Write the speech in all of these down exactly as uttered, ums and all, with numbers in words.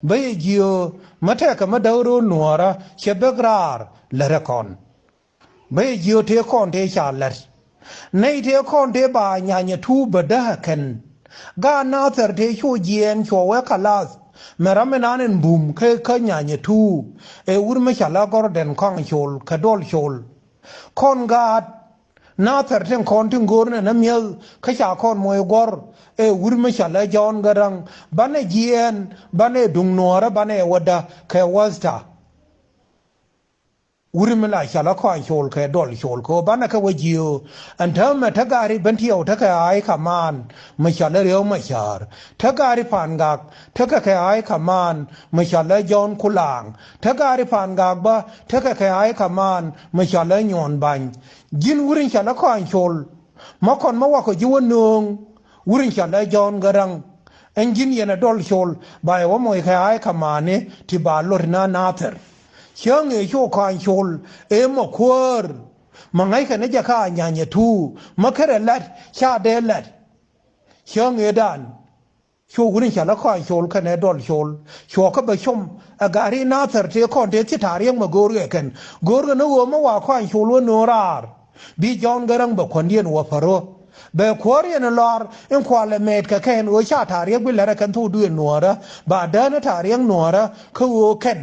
Bä yɛ jiöö mä tɛkɛ mä däk ro̱o̱l nuɔ̱ɔ̱rä cɛ bek raar lät ɛ kɔn. Bä yɛ jiöö tëë kɔn tëë ca lät. Nɛy tëë kɔn tëë ba nyanyɛ tuup bä däk ɛ kɛn. Gaat Nathɛr tëë cu jiɛɛn cuɔ wee kalath. Mɛ ram mi nan in bum kä kä nyanyɛ tuup ɛ wur mi ca lä gɔr dɛn kɔaŋ col kɛ duɔl col. Kɔn gaat Nathɛr tin kɔn tin go̱o̱r nɛ nä mi̱eth kä ca kɔn moc guɔ̱r ɛ wur mi ca lɛ Jɔ̱ɔ̱n Gäräŋ banɛ jiɛɛn banɛ duŋ nuɔ̱ɔ̱rä banɛ wädä kɛ wäthta. Wur mi la ca lɛ kɔaŋ col kɛ duɔl col kɛ ɣöö banɛ kɛ wä jiöö. Ɛn täämɛ te gari ben tiɛw tekɛ Aai Kaman mi ca lɛ Riek Machar. Te gari Pangak tekɛ kɛ Aai Kaman mi ca lɛ Jɔ̱ɔ̱n Kulaŋ. Te gari Pangak bä tekɛ kɛ Aai Kaman mi ca lɛ Nyuɔn Bany. Ji̱n wur in ca lɛ kɔaŋ col. Mä kɔn mä wakɔ ji̱ wä nööŋ wur in ca lɛ Jɔ̱ɔ̱n Gäräŋ. Ɛn ji̱n yɛn ɛ duɔl col ba yɛ wä moc kɛ Aai Kamani ti ba lot na Nathɛr. Cäŋ ëë cu kɔaŋ col ëë mɔ kuäär. Mä ŋäckɛ ni jɛ ka nyanyɛ tuup mä kärɛ lat ca dee lat. Cäŋ ëëdan. Cu wur in ca lä kɔaŋ col kɛnɛ duɔl col. Cuɔ kä bɛ com ɛ gari Nathɛr tëë kɔn tëë thit ta̱a̱ riɛk mɛ go̱o̱rkɛ kɛn. Go̱o̱rkɛ ni ɣöö mä wa kɔaŋ col wä nööŋ raar. Bi Jɔ̱ɔ̱n Gäräŋ bɛ kuändiɛn wä pärö. Bɛ kuäär yɛn lɔaar in kualɛ mɛɛt kɛ kɛn ɣöö ca ta̱a̱ riɛk bi lät ɛ kɛn thok duëël nuɔ̱ɔ̱rä. Ba dään ɛ ta̱a̱ riɛk nuɔ̱ɔ̱rä kä ɣöö kɛn.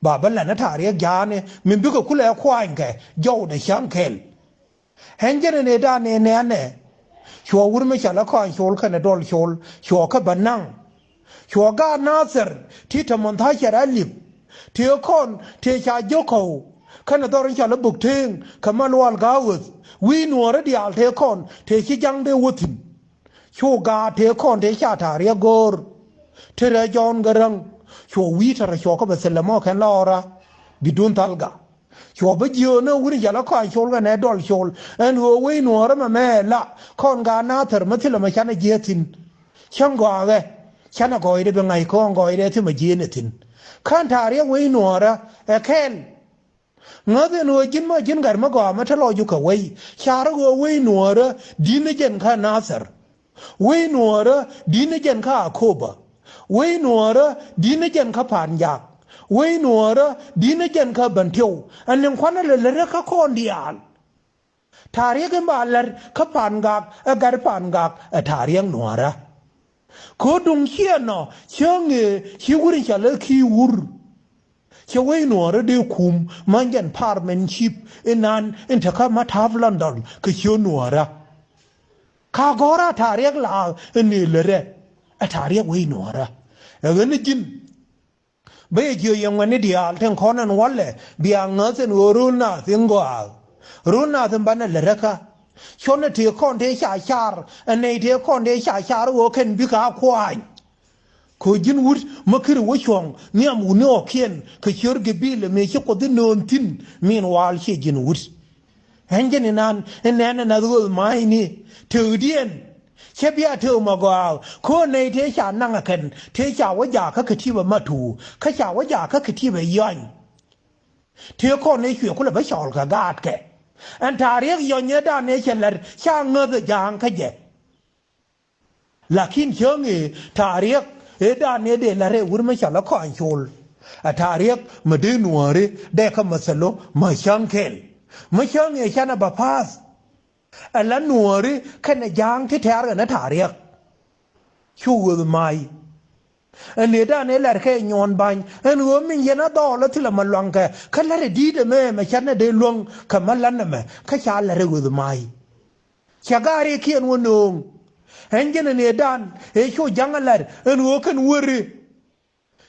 Ba bä lɛn ɛ ta̱a̱ riɛk ja̱a̱ni min bikɛ kulɛ kuanykɛ jɔwdɛ cäŋ kɛl. Ɣän jɛn ɛ nɛy dan ɛ nɛɛnɛ. Cuɔ wur mi ca lä kɔaŋ col kɛnɛ duɔl col cuɔ kä bä naŋ. Cuɔ gaat Nathɛr ti te mɔn tha̱a̱ cɛ rɛl lip. Tëë kɔn tëë ca jiök kɔw kɛnɛ dhɔr in ca lä buk tëëŋ kɛ ma lual ga̱a̱k ɣöth wi̱i̱ nuɔ̱ɔ̱rä diaal tëë kɔn tëë ci ja̱ŋ dee wä thi̱n. Cu gaat tëë kɔn tëë ca ta̱a̱ riɛk go̱o̱r. Te rɛɛ Jɔ̱ɔ̱n Gäräŋ. Cuɔ wi̱i̱ tɛrɛ cuɔ kä bɛ thilɛ mɔ kɛn lɔɔra. Bi duun thalga. Cuɔ bä jiöönä wur in ca lä kɔaŋ col kɛnɛ duɔl col ɛn ɣöö wec nuɔ̱ɔ̱rä mɛ mɛ la kɔn gaat Nathɛr mä thilɛ mɛ canɛ jiääk thi̱n. Cäŋ gɔaaɣɛ canɛ gɔɔydɛ bi ŋa̱c kɔn gɔɔydɛ thimɛ jieenɛ thi̱n. Kän ta̱a̱ riɛk wec nuɔ̱ɔ̱rä ɛ kɛl. Ŋäth ɛn ɣöö ji̱n mä ji̱n gat mä gɔaa mä te lɔcdu kɛ wec. Carä ɣöö wec nuɔ̱ɔ̱rä di̱t ni jɛn kä Nathɛr. Wec nuɔ̱ɔ̱rä di̱t ni jɛn kä Akoba. Wec nuɔ̱ɔ̱rä di̱t ni jɛn kä Pa̱a̱n Jak. Wec nuɔ̱ɔ̱rä di̱t ni jɛn kä Bɛn Tiw. Ɛn liŋ kuanä lɛ lät rɛ kä kɔn diaal. Ta̱a̱ riɛk in ba lät kä Pa̱a̱n Gak ɛ gat Pa̱a̱n Gak ɛ ta̱a̱ riɛk nuɔ̱ɔ̱rä. Kä duŋ ciɛ nɔ cäŋ ëë ci wur in ca lä ki̱i̱ wur. Cɛ wec nuɔ̱ɔ̱rä dee kum mä jɛn parmen cip inan in te kä mä ta̱a̱p London kɛ ciö nuɔ̱ɔ̱rä. Ka gɔ̱rä ta̱a̱ riɛk la in nëë lät rɛ ɛ ta̱a̱ riɛk wec nuɔ̱ɔ̱rä. Ɛ ɣän ni ji̱n. Bä yɛ jiök yɛ ŋuɛ̈tni diaal tin kɔn ɛn walɛ bia ŋäth ɛn ɣöö ro̱l nath in gɔaa. Ro̱l nath in banɛ lät rɛ kä. Cuɔnɛ tëë kɔn tëë ca car ɛ nɛy tëë kɔn tëë ca car ɣöö kɛn bikɛ a kuaany. Kɛ ɣöö ji̱n wut mä kiri wä cuɔ̱ŋ nhiam wutni ɣɔ̱kiɛn kɛ ciör gɛ bi̱i̱lɛ mëë ci Kuoth in nööŋ thi̱n min waal ciɛ ji̱n wut. Ɣän jɛn inan in nɛn ɛ nath ɣöth ma̱a̱cni tëëkdiɛn. Cä bia tëëk mɔ gɔaa kä nɛy tëë ca naŋ ɛ kɛn tëë ca wä jaak kä kɛ ti̱pɛ ma tuuk kä ca wä jaak kä kɛ ti̱pɛ yɔny. Tëë kɔn ëë cuɛ kulɛ bä cɔɔl kɛ gaatkɛ. Ɛn ta̱a̱ riɛk yɔny ëëdan ëë cɛ lät ca ŋäth ɛ ja̱a̱ŋ kä jɛ. Lakin cäŋ ëë ta̱a̱ riɛk ëëdan ëë dee lät ëë wur mi ca lä kɔaŋ col. Ɛ ta̱a̱ riɛk mi dee nuääri dee kä mäthälo mä cäŋ kɛl. Mi cäŋ ëë canɛ bä pa̱a̱th. Ɛ la nuääri kɛnɛ ja̱a̱ŋ ti tɛ̈r kɛnɛ ta̱a̱ riɛk. Cu ɣöth ma̱a̱c. Ɛ nëëdan ëë la̱r kɛ nyuɔ̱ɔ̱n ba̱ny ɛn ɣöö min yɛn a dhɔɔl ɛ thilɛ ma luaŋkɛ kä la̱r ɛ di̱i̱t ɛmɛ mɛ canɛ dee luäŋ kɛ ma la̱n ɛmɛ kä ca la̱r ɛ ɣöth ma̱a̱c. Cɛ gaarikiɛn wä nööŋ. Ɛn jɛn ɛ nëëdan ëë cu ja̱ŋ ɛ la̱r ɛn ɣöö kɛn weri.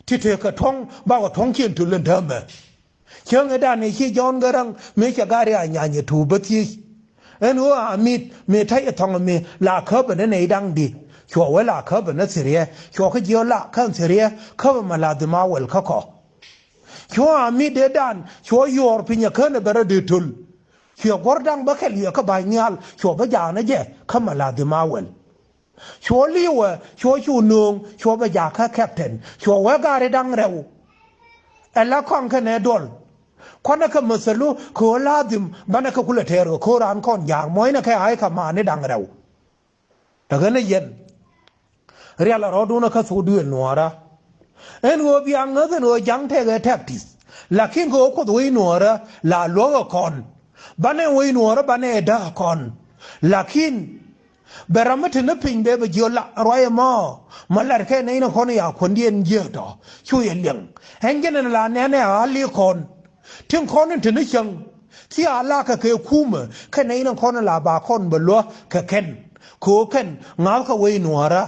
Ti tekɛ tuɔ̱ŋ bakɔ tuɔ̱ŋkiɛn töl ɛn täämɛ. Cäŋ ëëdan ëë ci Jɔ̱ɔ̱n Gäräŋ mëë cɛ gari a nyanyɛ tuup bä thiec. Ɛn ɣöö a mit mëë ta̱c ɛ thɔ̱ŋ mi la käpɛ ni nɛy da̱ŋ di. Cuɔ wee la käpɛ ni thiriɛ cuɔ kä jiɛ la kän thiriɛ käpɛ ma la dhim a wɛl kä kɔ. Cuɔ a mit ëëdan cuɔ yuɔɔr piny ɛ känɛ bɛ rɔ dee töl. Cuɛ guɔ̱r da̱ŋ bä kɛl yɛ kä ba̱ny nhial cuɔ bä jaanä jɛ kä ma la dhim a wɛl. Cuɔ li̱wɛ cuɔ cu nööŋ cuɔ bɛ jakä kɛptɛn cuɔ wee gari da̱ŋ rɛw. Ɛ la kɔaŋ kɛnɛ duɔl. Kuanɛ kɛ mäthälu kɛ ɣöö la dhim banɛ kɛ kulɛ tɛɛr kɛ ko̱r raan kɔn jaak muɔ̱cnɛ kɛ Aai Kamani da̱ŋ rɛw. Ɛ ɣän ɛ yɛn rial ɛ rɔɔdun ɛ kä thok duëël nuɔɔrä. Ɛn ɣöö bia ŋäth ɛn ɣöö ja̱ŋ tɛkɛ tactics. Lakin kɛ ɣöö Kuoth wec nuɔ̱ɔ̱rä la luäk ɛ kɔn. Banɛ wec nuɔ̱ɔ̱rä banɛ däk ɛ kɔn. Lakin bɛ ram mi te ni piny bɛ bɛ jiök la ruac ɛmɔ. Ma lat kɛ nɛy ni kɔn ya kuändiɛn jiääk tɔ cu yɛ liɛŋ. Ɛn jɛn ɛn la nɛn ɛ ɣa̱l i̱ kɔn. Tin kɔn in te ni cäŋ. Ci a la kɛ kɛ kumɛ kɛ nɛy ni kɔn in la ba kɔn bɛ luäk kɛ kɛn. Kɛ ɣöö kɛn ŋa̱thkɛ wec nuɔ̱ɔ̱rä.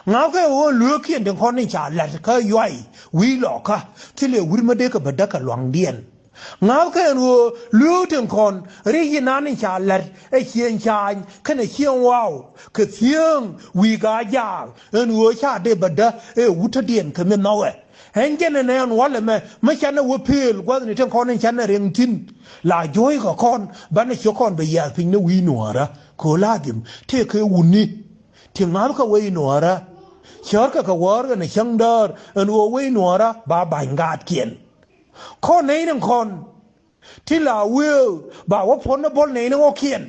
Ŋa̱thkɛ ɣöö lueekiɛn tin kɔn in ca la̱t kä yuay wi̱i̱ lɔkä thilɛ wi̱r mi dee kɛ bä däk kɛ luaŋdiɛn. Ŋa̱thkɛ ɛn ɣöö lueek tin kɔn ri̱c inan in ca la̱t ɛ cieŋ caany kɛnɛ cieŋ waw kɛ thiööŋ wi̱i̱ ga̱a̱c jaak ɛn ɣöö ca dee bä däk ɛ wut tädiɛn kɛ mi nhɔkɛ. Ɛn jɛn ɛn ɛn walɛ mɛ mi canɛ wä pëël gua̱thni tin kɔn in canɛ riɛŋ thi̱n. La juɔ̱ɔ̱ckɛ kɔn banɛ ciök kɔn bɛ yiath piny ni wi̱i̱ nuɔ̱ɔ̱rä kɛ ɣöö la dhim tëëkɛ wutni. Ti ŋa̱thkɛ wec nuɔ̱ɔ̱rä. Cärkɛ kɛ wäär kɛnɛ cäŋ däär ɛn ɣöö wec nuɔ̱ɔ̱rä ba ba̱ny gaatkiɛn. Kɔn nɛy ni kɔn ti la wëë ba wä puɔ̱n ni bɔl nɛy ni ɣɔ̱kiɛn.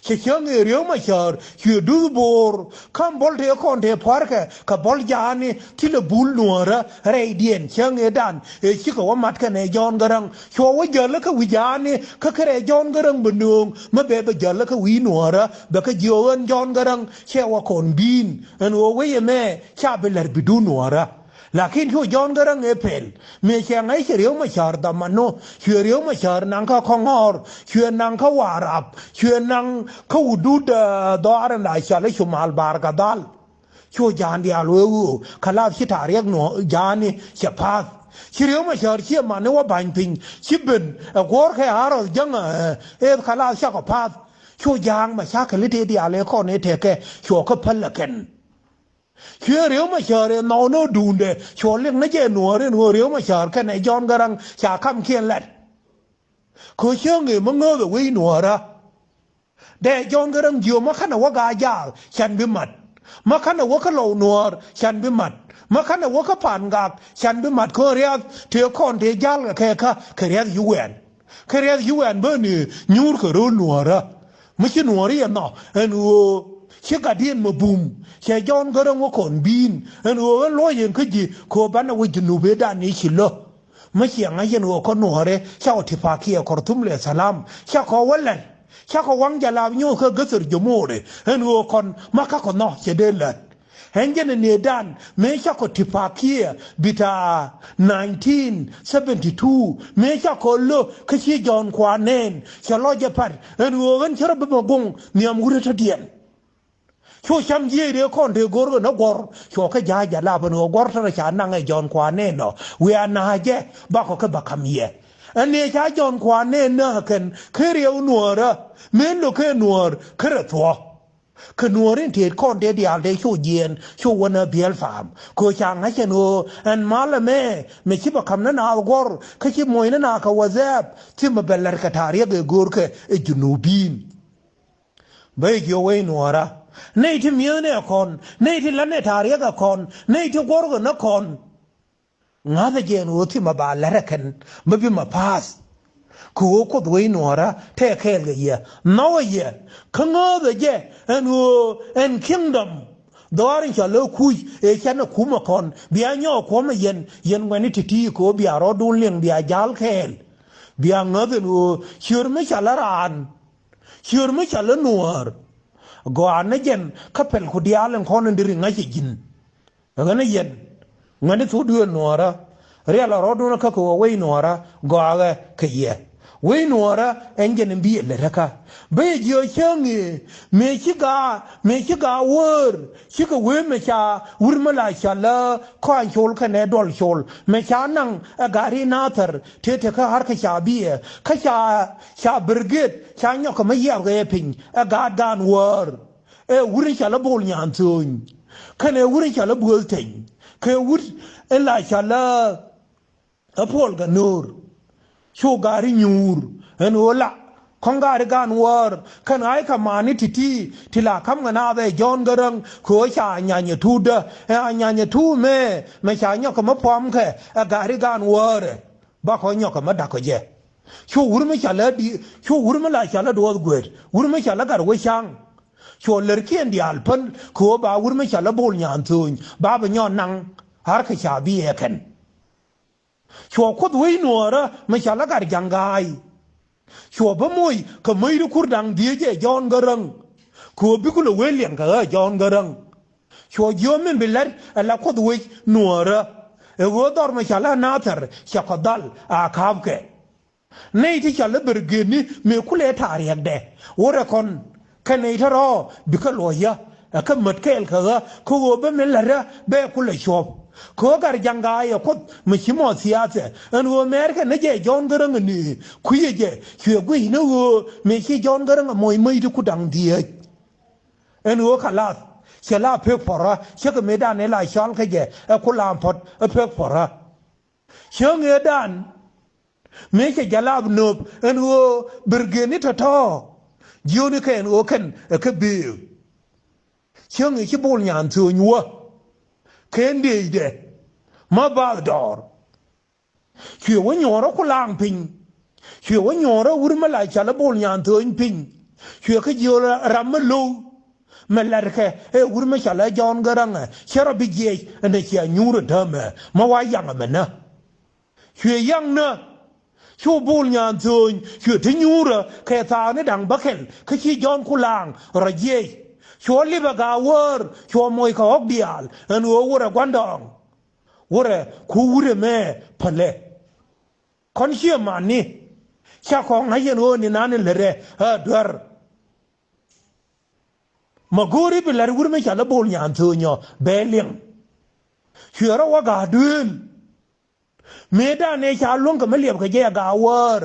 Cɛ cäŋ ëë Riek Macäär cuɛ duth bo̱o̱r ka̱m bɔl tëë kɔn tëë pua̱rkɛ kɛ bɔl ja̱a̱ni ti lɛ bul nuɔ̱ɔ̱rä rɛydiɛn cäŋ ëëdan ëë cikɛ wä mat kɛnɛ Jɔ̱ɔ̱n Gäräŋ. Cuɔ wä jäl kä wi̱c ja̱a̱ni kä kärɛ Jɔ̱ɔ̱n Gäräŋ bɛ nööŋ mi bɛ bɛ jäl kä wi̱i̱ nuɔ̱ɔ̱rä bɛ kä jiök ɣän Jɔ̱ɔ̱n Gäräŋ cɛ wä kɔn bi̱i̱n ɛn ɣöö wec ɛmɛ ca bi lɛr bi duun nuɔ̱ɔ̱rä. Lakin cu Jɔ̱ɔ̱n Gäräŋ ëë pɛl mëë cɛ ŋa̱c cɛ Riek Macäär dhamanu cuɛ Riek Macäär naŋ kä Kɔŋɔ̱ɔ̱r cuɛ naŋ kä Warap cuɛ naŋ kä wudut dhɔaar in la cɔal i̱ Cumal Baar Gadhal. Cu ja̱a̱n diaal wee ɣöö kɛ lath ci ta̱a̱ riɛk nuɔ̱ɔ̱r ja̱a̱ni cɛ pa̱a̱th. Ci Riek Macäär ci ɛmani wä ba̱ny piny ci ben ɛ guɔ̱ɔ̱r kɛ Aroth jäŋ ɛ ëëth kɛ lath cakɔ pa̱a̱th. Cu ja̱a̱ŋ mɛ cakɛ li̱t ëë diaal ëë kɔn ëë tɛkɛ cuɔ kä päl ɛ kɛn. Cuɛ Riek Macäär ëë nhɔw ni duundɛ cuɔ liŋ ni jɛ nuɔ̱ɔ̱r in ɣöö Riek Macäär kɛnɛ Jɔ̱ɔ̱n Gäräŋ ca kamkiɛn lat. Kɛ cäŋ ëë mi ŋääth ɛ wec nuɔ̱ɔ̱rä. Dee Jɔ̱ɔ̱n Gäräŋ jiök ma känɛ wä Gaa-jaak can bi mat. Ma känɛ wä kä Lɔw Nuäär can bi mat. Ma känɛ wä kä Pa̱a̱n Gak can bi mat kɛ ɣöö riath tëë kɔn tëë ja̱l kɛ kɛ kä kɛ riath U N. Kä riath U N bä ni nyuur kɛ ro̱o̱l nuäärä. Mi ci nuäärä yɛ nhɔk ɛn ɣöö ci gatdiɛn mɛ bum cɛ Jɔ̱ɔ̱n Gäräŋ wä kɔn bi̱i̱n ɛn ɣöö ɣän luɔ̱c ɛn kä ji̱ kɛ ɣöö banɛ wä Junub ëëdan i̱ ci lo̱k. Mi ciɛ ŋa̱c ɛn ɣöö kä nuɔ̱ɔ̱rɛ cakɔ tipakiɛ Kɔrtum lɛ thalam cakɔ wä lɛr. Cakɔ waŋ jɛ lap nyuɔ̱th kä gäthär jɛ mo̱o̱rɛ ɛn ɣöö kɔn ma kakɔ nhɔk cɛ dee lät. Ɛn jɛn ɛ nëëdan mëë cakɔ tipakiɛ bita nineteen seventy two mëë cakɔ lo̱k kä ci Jɔ̱ɔ̱n Kua̱r Nɛɛn cɛ lɔc jɛ pa̱t ɛn ɣöö ɣän cä rɔ bi mɛ goŋ nhiam wurɛ tädiɛn. Cu cam jiëëc dee kɔn tëë go̱rkɛ ni guɔ̱r cuɔ kä ja̱a̱c jɛ lap ɛn ɣöö guɔ̱r tärɛ ca naŋ ɛ Jɔ̱ɔ̱n Kua̱r Nɛɛn ɔ wiaa na̱a̱cɛ bakɔ kä bä ka̱m yɛ. Ɛn ëë ca Jɔ̱ɔ̱n Kua̱r Nɛɛn näk ɛ kɛn kä riɛw nuäärä mëë lo̱k kɛ nuäär kä rɛ thuɔ̱k. Kɛ nuäär in tëët kɔn tëë diaal tëë cu jiɛɛn cu wä nä biɛl pa̱a̱m kɛ ɣöö ca ŋa̱c ɛn ɣöö ɛn mal ɛmɛ mɛ ci bä ka̱m ni naath guɔ̱r kä ci moc ni naath kɛ wä dhɛɛp thimɛ bɛ la̱t kɛ ta̱a̱ riɛk ëë go̱o̱rkɛ ɛ Junubin. Bä yɛ jiök wec nuɔ̱ɔ̱rä nɛy ti mi̱eth nɛ kɔn nɛy ti la̱t nɛ ta̱a̱ riɛk ɛ kɔn nɛy ti guɔ̱rkɛ ni kɔn. Ŋa̱thä jɛ ɛn ɣöö thimɛ ba la̱t ɛ kɛn mi bi mɛ pa̱a̱th. Kɛ ɣöö Kuoth wec nuɔ̱ɔ̱rä tɛɛ kɛɛl kɛ yɛ nhɔkɛ yɛ kä ŋääthɛ jɛ ɛn ɣöö ɛn kingdom dhɔaar in cɔal ɛ Kuc ëë canɛ kumɛ kɔn bia nyɔk kuɔ̱mɛ yɛn yɛn ŋuɛ̈ni ti̱ti̱ kɛ ɣöö bia rɔɔdun liŋ bia ja̱l kɛɛl. Bia ŋäth ɛn ɣöö ciöör mi cɔal ɛ raan ciöör mi cɔal ɛ nuäär. Gɔaa ni jɛn kä pɛlku diaal in kɔn in deri ŋa̱c ɛ ji̱n. Ɛ ɣän ɛ yɛn ŋuɛ̈ni thok duëël nuɔ̱ɔ̱rä. Rial ɛ rɔɔdun kä kɛ ɣöö wec nuɔ̱ɔ̱rä gɔaaɛ kɛ yɛ. Wec nuɔ̱ɔ̱rä ɛn jɛn in bi yɛ lät ɛ kä. Bä yɛ jiök cäŋ ëë mëë ci gaa mëë ci gaa wäär cikɛ wee mɛ ca wur mi la cɔal ɛ Kɔaŋ Col kɛnɛ Duɔl Col mɛ ca naŋ ɛ gat ri Nathɛr tëë te kä Har Kɛ Ca Biɛ kä ca ca brigade ca nyɔk kɛ mi yiath kɛ yɛ piny ɛ gaat gaan wäär. Ɛ wur in cɔal ɛ Bol Nyaŋ Thöny kɛnɛ wur in cɔal ɛ Buɔth Teny kɛ wur in la cɔal ɛ Ɛ Puɔl Gat No̱o̱r cu gaari nyuur ɛn ɣöö la kɔ̱ŋ gaari gaan wäär kɛn ɣa̱c kɛ maani ti̱ti̱ ti la ka̱m kɛ naath ɛ Jɔ̱ɔ̱n Gäräŋ kɛ ɣöö ca nyanyɛ tuutdä ɛ a nyanyɛ tuut mɛ mɛ ca nyɔk kɛ mi puɔ̱mkɛ ɛ gaari gaan wäärɛ. Bakɔ nyɔk kɛ mi da̱k kɛ jɛ. Cu wur mi ca lä di cu wur mi la ca lä duɔth guet wur mi ca lä gat wä ca̱ŋ. Cuɔ lärkiɛn diaal päl kɛ ɣöö ba wur mi ca lä Bol Nyaŋ Thöny ba bi nyɔk naŋ. Harka Shabiya ɛ kɛn. Cuɔ Kuoth wec Nuäärä mi cɔal i̱ Gatjaŋ Ga̱a̱y. Cuɔ bä moc kɛ mäc ti kur da̱ŋ dhieec ɛ Jɔ̱ɔ̱n Gäräŋ. Kɛ ɣöö bikɛ lɛ wee liɛŋ kɛ ɣä Jɔ̱ɔ̱n Gäräŋ. Cuɔ jiök min bi la̱t ɛ la Kuoth wec Nuäärä. Ɛ ɣöö dhɔr mi cɔal i̱ Nathɛr cɛ kɔ dhal a ka̱a̱pkɛ. Nɛy ti cɔal i̱ Bɛrgeni mëë kulɛ ta̱a̱ riɛkdɛ wä rɛ kɔn. Kɛ nɛy tɔ̱ rɔ̱ bikɛ luɔ̱c yä ɛ kä mät kɛɛl kɛ ɣä kä ɣöö bä min la̱t ɣä bɛ kulɛ cuɔ̱p. Kɛ ɣöö Gatjaŋ Ga̱a̱y ɛ Kuoth mi ci mɔ thiathɛ ɛn ɣöö mɛɛrkɛ ni jɛ Jɔ̱ɔ̱n Gäräŋ ɛ ni kui̱cɛ jɛ cuɛ guic ni ɣöö mëë ci Jɔ̱ɔ̱n Gäräŋ ɛ moc mäc ti kur da̱ŋ dhieec. Ɛn ɣöö kɛ lath cɛ la pek puɔ̱rä cä kɛ mëëdan ëë la cɔal kä jɛ ɛ ku la puɔ̱t ɛ pek puɔ̱rä. Cäŋ ëëdan mëë cɛ jɛ lap nöp ɛn ɣöö Bɛrgeni tɔ̱tɔ̱. Jiönikɛ ɛn ɣöö kɛn ɛ kä bëë. Cäŋ ëë ci Bol Nyaŋ Thööny wä kɛ ndiecdɛ. Ma bath dɔɔr. Cuɛ wä nyuɔ̱ɔ̱rä Kulaŋ piny. Cuɛ wä nyuɔ̱ɔ̱rä wur mi la cɔal i̱ Bol Nyaŋ Thööny piny. Cuɛ kä jiöl ram mi lo̱w. Mɛ la̱tkɛ ɛ wur mi cɔal i̱ Jɔ̱ɔ̱n Gäräŋɛ cɛ rɔ bi jiɛc ɛn ɛ cia nyuur ɛ täämɛ ma wa yaŋ ɛmɛ nä. Cuɛ yaŋ nä. Cu Bol Nyaŋ Thööny cuɛ ti nyuurä kɛ thaakni da̱ŋ bäkɛl kä ci Jɔ̱ɔ̱n Kulaŋ rɔ jiɛc. Cuɔ lipɛ Gaawäär cuɔ moc kɛ ɣɔ̱k diaal ɛn ɣöö wurɛ gua̱ndɔɔŋ. Wurɛ ku wurɛ mɛ pälɛ. Kɔn ciɛ mani. Ca kɔŋ ŋa̱c ɛn ɣöö ni nani lät ɛ ɛ duer. Ma go̱o̱ri bi la̱t wur mi cɔal i̱ Bol Nyaŋ Thööny ɔ bɛ liŋ. Cuɛ rɔ wä ga̱a̱ duëël. Mëëdan ëë ca luäŋ kɛ mi liɛpkɛ jɛ ɛ Gaawäär.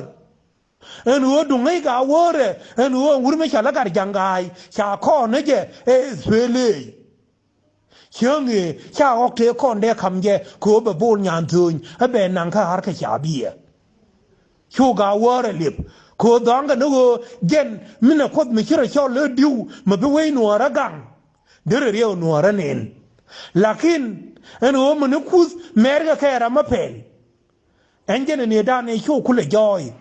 Ɛn ɣöö duŋ ŋäc Gaawäärɛ ɛn ɣöö ɛn wur mi cɔal i̱ Gatjaŋ Ga̱a̱y ca kɔn ni jɛ ɛ S P L A. Cäŋ ëë ca ɣɔ̱k tëë kɔn dee ka̱m jɛ kɛ ɣöö bɛ Bol Nyaŋ Thööny ɛ bɛ naŋ kä Harka Shabiya. Cu Gaawäärɛ liep kɛ ɣöö dhɔaŋkɛ ni ɣöö jɛn min ɛ Kuoth mi ci rɔ cɔl ëë di̱w mi bi wec Nuäärä gaŋ. Derɛ riɛw Nuäärä nɛn. Lakin ɛn ɣöö mi ni kuth mɛɛrkɛ kɛ ram mi pɛl. Ɛn jɛn ɛ nëëdan ëë cu kulɛ jɔɔy.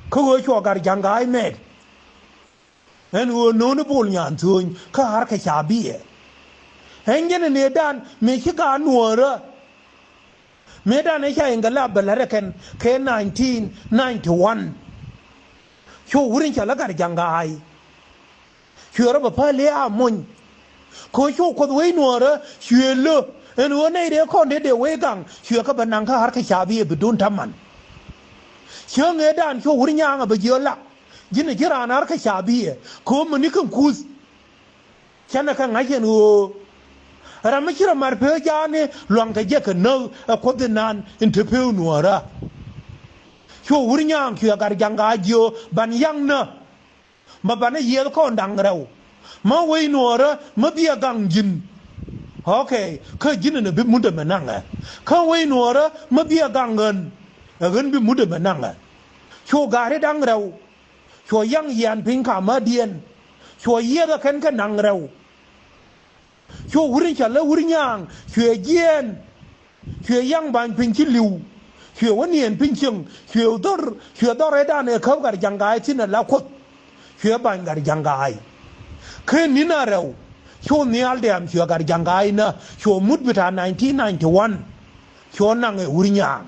Kä ɣöö cuɔ Gatjaŋ Ga̱a̱y mɛt. Ɛn ɣöö no̱o̱ŋni Bol Nyaŋ Thööny kä Harka Shabiya. Ɛn jɛn ɛ nëëdan mëë ci gaat Nuäärä. Mëëdan ëë ca inkilap bɛ la̱t ɛ kɛn kɛ nineteen ninety one. Cu wur in cɔal i̱ Gatjaŋ Ga̱a̱y. Cuɛ rɔ bɛ päl i̱ a mony. Kɛ ɣöö cu Kuoth wec Nuäärä cuɛ lo̱ ɛn ɣöö nɛy dee kɔn dee dee wec gaŋ cuɛ kɛ bɛ naŋ kä Harka Shabiya bi duun ta̱man. Cäŋ ëëdan cu wur nyaaŋ a bɛ jiök la ji̱n ɛ ji̱ raan Harka Shabiya kɛ ɣöö mäni kɛn kuth. Canɛ kɛ ŋa̱c ɛn ɣöö ram mi ci rɔ mat pek ja̱a̱ni luaŋkɛ jɛ kɛ näk ɛ Kuoth inan in te pek Nuäärä. Cu wur nyaaŋ cuɛ Gatjaŋ Ga̱a̱y jiök ban yaŋ nä. Ma banɛ yiɛth kɔn da̱ŋ rɛw. Ma wec Nuäärä ma bi a gaŋ ji̱n. Ok, kä ji̱n ɛn ɛ bi mut ɛmɛ naŋɛ. Kä wec Nuäärä ma bi a gaŋ ɣän. Ɛ ɣän bi mut ɛmɛ naŋɛ. Cu ga̱a̱ri da̱ŋ rɛw. Cuɔ yaŋ yian piny kamadiɛn. Cuɔ yiɛth ɛ kɛn kɛ naŋ rɛw. Cuɛ wur in cɔal i̱ wur nyaaŋ cuɛ jiɛɛn. Cuɛ yaŋ ba̱ny piny ci li̱w. Cuɛ wä niɛɛn piny cieŋ. Cuɛ dhɔr cuɛ dhɔr ëëdan ëë käp Gatjaŋ Ga̱a̱y thi̱n ala Kuoth. Cuɛ ba̱ny Gatjaŋ Ga̱a̱y. Ken ni̱n a rɛw cu nhial dɛ̈ɛ̈m cuɛ Gatjaŋ Ga̱a̱y nä cuɛ mut bi ta̱a̱ nineteen ninety one. Cuɛ naŋ ɛ wur nyaaŋ.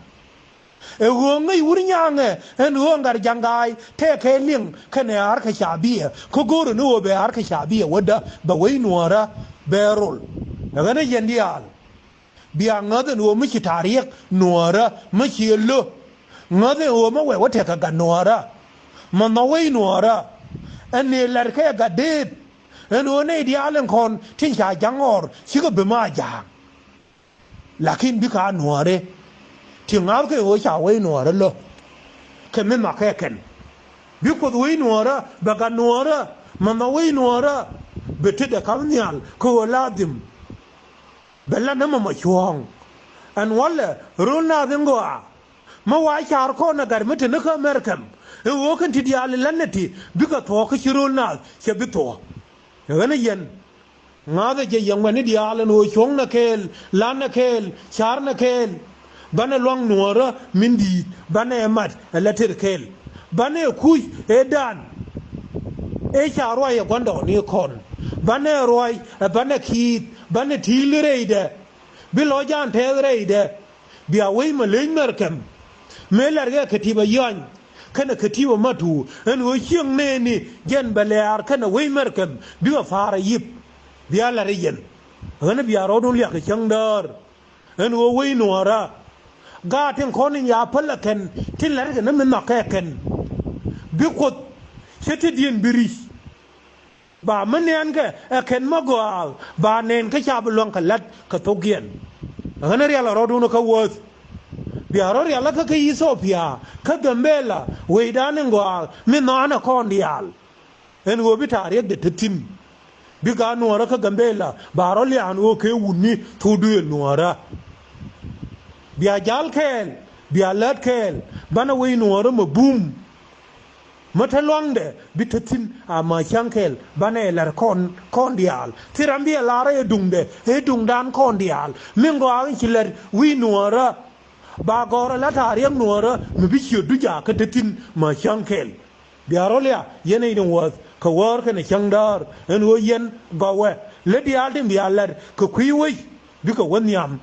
Ɛ ɣöö ŋäc wur nyaaŋɛ ɛn ɣöö Gatjaŋ Ga̱a̱y tëëkɛ liŋ kɛnɛ Harka Shabiya kä go̱o̱rä ni ɣöö bɛ Harka Shabiya wädä bɛ wec Nuäärä bɛ rol. Ɛ ɣän ɛ yɛn diaal bia ŋäth ɛn ɣöö mi ci ta̱a̱ riɛk Nuäärä mi ci ɛ lo̱. Ŋäth ɛn ɣöö mi wɛ wä tekɛ gat Nuäärä. Mi nhɔk wec Nuäärä ɛn ni la̱t kɛ gat deet ɛn ɣöö nɛy diaal ɛn kɔn tin ca ja̱ŋ ɣɔr cikɛ bi ma ja̱a̱ŋ. Lakin bikɛ a Nuäärä ti ŋa̱thkɛ ɣöö ca wec Nuäärä lo̱. Kɛ mi makɛ kɛn bi Kuoth wec Nuäärä bɛ gat Nuäärä. Mɛ nhɔk wec Nuäärä bɛ tetdɛ ka̱m nhial kɛ ɣöö la dhim. Bɛ la nɛmɛ mɔ cuɔ̱ɔ̱ŋ. Ɛn walɛ ro̱l naath in gɔaa. Mä wa ca̱r kɔn ɛ gat mi te ni kä Mɛrkɛm. Ɛ ɣöö kɛn ti diaal i̱ la̱t nɛ ti bikɛ thuɔ̱k kä ci ro̱l naath cɛ bi thuɔ̱k. Ɛ ɣän ɛ yɛn ŋa̱thɛ jɛ yɛ ŋuɛ̈tni diaal ɛn ɣöö cuɔ̱ŋnɛ kɛɛl, la̱tnɛ kɛɛl, ca̱rnɛ kɛɛl. Banɛ lua̱ŋ Nuäärä min di̱i̱t banɛ ɛ mat ɛ la tër kɛɛl. Banɛ ɛ kuc ëëdan ëë ca ruac ɛ gua̱ndɔɔŋni kɔn. Banɛ ɛ ruac ɛ banɛ ki̱i̱th banɛ ti̱i̱l rɛydɛ. Bi lɔc an tɛɛth rɛydɛ. Bia wec ma leny mɛr kɛm. Mëë la̱rkɛ kɛ ti̱p a yɔny kɛnɛ kɛ ti̱p a matu ɛn ɣöö cieŋ nɛɛni jɛn bɛ lɛ̈ɛ̈r kɛnɛ wec mɛr kɛm bikɛ pa̱a̱r a yip. Bia la̱r i̱ yɛn ɣän bia rɔɔdun liak kɛ cäŋ däär. Ɛn ɣöö wec nuɔ̱ɔ̱rä gaat tin kɔn in ya päl ɛ kɛn tin la̱rkɛ ni mi nhɔakɛ kɛn. Bi Kuoth cä tetdiɛn bi ri̱c. Ba mi nɛɛnkɛ ɛ kɛn ma gɔaa ba nɛn kä ca bi luäŋ kɛ la̱t kɛ thokdiɛn. Ɣän rial a rɔɔdun kä wuɔ̱th. Bia rɔ rial kä kä Ithiopia kä Gambela wecdan in gɔaa mi nhɔaanɛ kɔn diaal. Ɛn ɣöö bi ta̱a̱ riɛkdɛ te thi̱n. Bi gaat nuɔ̱ɔ̱rä kä Gambela ba rɔ lia̱a̱n ɣöö kɛ wutni thok duëël nuɔ̱ɔ̱rä. Bia ja̱l kɛɛl, bia lät kɛɛl banɛ wec nuɔ̱ɔ̱rä mɛ bum. Mä te lua̱ŋdɛ bi te thi̱n a ma cäŋ kɛl banɛ ɛ la̱r kɔn kɔn diaal. Thil ram bi ɛ la̱r ɛ duŋdɛ ɛ duŋdan kɔn diaal. Min gɔaa in ci la̱r wi̱i̱ nuɔ̱ɔ̱rä. Ba gɔ̱rä la ta̱a̱ riɛk nuɔ̱ɔ̱rä mi bi ciöt duc a kä te thi̱n ma cäŋ kɛl. Bia rɔ̱ lia yɛn ɛ in wuɔ̱th kɛ wäär kɛnɛ cäŋ däär ɛn ɣöö yɛn gɔwɛ. Lät diaal tin bia la̱r kɛ kui̱ wec bikɛ wä nhiam.